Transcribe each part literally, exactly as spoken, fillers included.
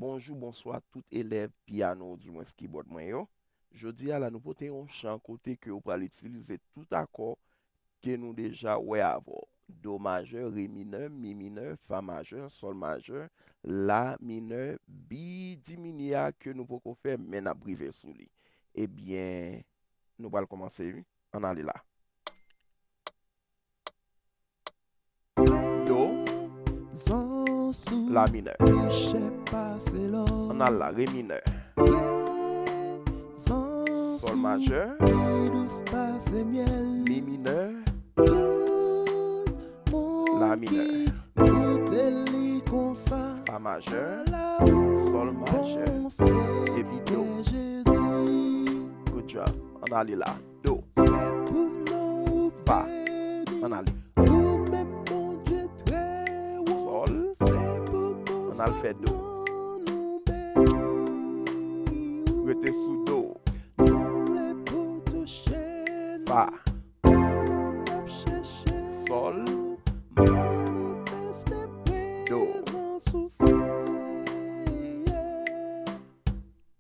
Bonjou, bonswa tout elèv pyano, oudimwens kibòd mwen yo. Jodi a la, nou pote yon chan kote ke ou pral itilize tout akò ke nou deja wè avè w. Do majè, re minè, mi minè, fa majè, sòl majè, la minè, bi diminye a ke nou poko fè, men n ap rive sou li. Ebyen, nou pral kòmanse, wi. Ann ale la. Do, la minè. Ann al la, re minè. Sòl majè. Mi minè. La minè. Fa majè. Sòl majè. Epi do. Good job. Ann ale la. Do. Fa. Ann ale. Sòl. Ann al fè do. Rete sou do. Fa. Sòl. Do.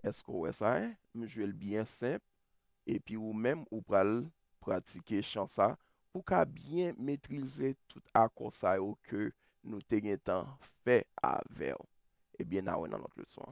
Èske w wè sa, en? M jwe l byen senp. Epi ou menm, ou pral pratike chan sa pou ka byen metrize tout akò sa yo ke nou te gentan fè avè w. Ebyen, n a wè nan lòt leson an.